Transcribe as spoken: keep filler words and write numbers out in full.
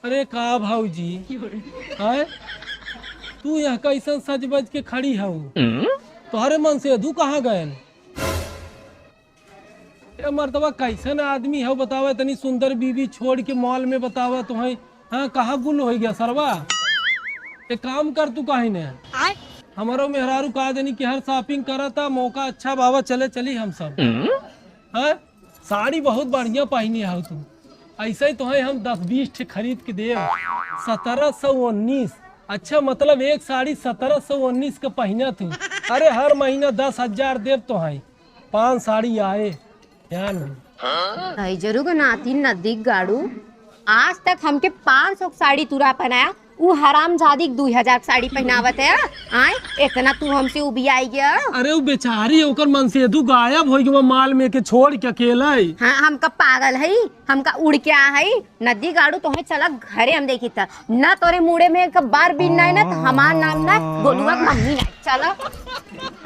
अरे का भौजी, हैं? तू यहाँ कैसन सज बज के खड़ी हऊ? तोहरे मनसेधू कहाँ गएन? ए मर्दवा, कैसन आदमी हऊ बतावा, इतनी सुंदर बीबी छोड़ के मॉल में बतावा तोहई, हाँ, कहाँ गुल होइ गया सरवा? एक काम कर तू काहे ने, हमरो मेहरारू कहा देनी कि हर shopping करता, मौका अच्छा बाबा, चले चली हम सब। हाँ, साड़ी बहुत बढ़िया पहिनी हऊ तू, ऐसे ही तोहे हम दस बीस ठे खरीद के देब। सत्रह सौ उन्नीस, अच्छा, मतलब एक साड़ी सत्रह सौ उन्नीस के पहिना तू। अरे, हर महीना दस हजार देब तोहे, पाँच साड़ी आए, ध्यान हो। नहीं जरूर नाती नदी गाड़ू, आज तक हमके पाँच सौ के साड़ी तुरा पहनाया, उ हरामजादी के दुई हजार के साड़ी पहनावत है। आय, इतना तू हमसे उबियाई गया। अरे, उ बेचारी, ओकर मनसेधू गायब होइ गवा मॉल में के छोड़ के अकेले। हाँ, हमका पागल है, हमका उड़ के आ है। नदी गाड़ू, तोहे चला घरे हम देखी था। ना तोरे मुड़े में एक बार बीन ना है ना, तो हमार नाम ना, गोलुआ के मम्मी ना। चला।